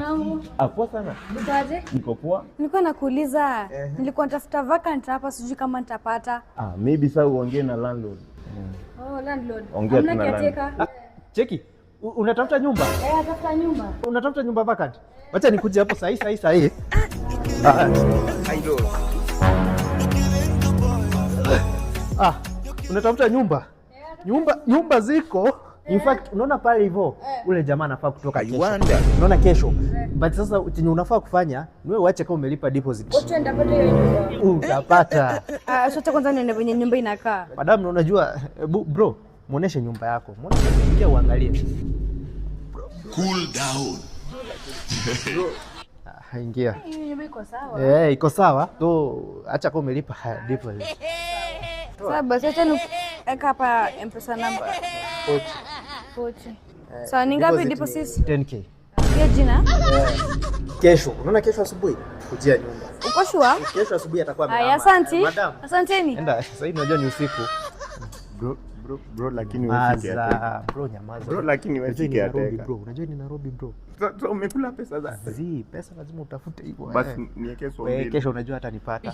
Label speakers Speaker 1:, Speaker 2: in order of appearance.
Speaker 1: Mambo.
Speaker 2: Poa sana.
Speaker 1: Ukoaje?
Speaker 2: Niko poa.
Speaker 1: Nilikuwa nakuuliza, nilikuwa natafuta vacant hapa, sijui kama nitapata.
Speaker 2: Maybe sasa uongee na landlord.
Speaker 1: Oh, landlord.
Speaker 2: Ongea tu
Speaker 1: Hamna
Speaker 2: na
Speaker 1: caretaker?
Speaker 3: Cheki, unatafuta nyumba?
Speaker 1: Eh, natafuta nyumba.
Speaker 3: Unatafuta nyumba vacant? Wacha nikuje hapo sahi sahi sahi. Unatafuta nyumba? Nyumba ziko. In fact, unaona pale hivyo ule jamaa anafaa kutoka kesho. Unaona kesho. But sasa chenye unafaa kufanya ni wewe uache kama umelipa deposit.
Speaker 1: Wacha nitapata hiyo nyumba.
Speaker 3: Utapata.
Speaker 1: Sasa kwanza nione venye nyumba inakaa.
Speaker 3: Madam, unajua bro, muoneshe nyumba yako. Muoneshe, ingia uangalie.
Speaker 4: Cool down.
Speaker 3: Ingia.
Speaker 1: Hii nyumba iko sawa.
Speaker 3: Iko sawa. So acha kama umelipa deposit.
Speaker 1: Sawa basi, acha niweka hapa M-Pesa number.
Speaker 3: Pochi.
Speaker 1: Pochi. Sawa, ni ngapi
Speaker 3: Deposit
Speaker 1: deposit?
Speaker 3: ni 10K.
Speaker 1: Hiyo jina?
Speaker 3: Kesho. Unaona kesho asubuhi kujia nyumba.
Speaker 1: Uko sure?
Speaker 3: Kesho asubuhi atakuwa
Speaker 1: Haya,
Speaker 3: amehama.
Speaker 1: asanti.
Speaker 3: Madam.
Speaker 1: Asanteni.
Speaker 3: Enda, sasa hivi unajua ni usiku.
Speaker 2: Bro, bro, bro, lakini wewe si caretaker.
Speaker 3: Maza, bro nyamaza.
Speaker 2: Bro, lakini wewe
Speaker 3: Unajua
Speaker 2: si
Speaker 3: ni Nairobi
Speaker 2: caretaker.
Speaker 3: bro. Unajua ni Nairobi bro.
Speaker 2: So umekula pesa za?
Speaker 3: Zi, pesa lazima utafute hivyo.
Speaker 2: Basi niweke so
Speaker 3: Wewe
Speaker 2: mbili.
Speaker 3: kesho unajua atanipata.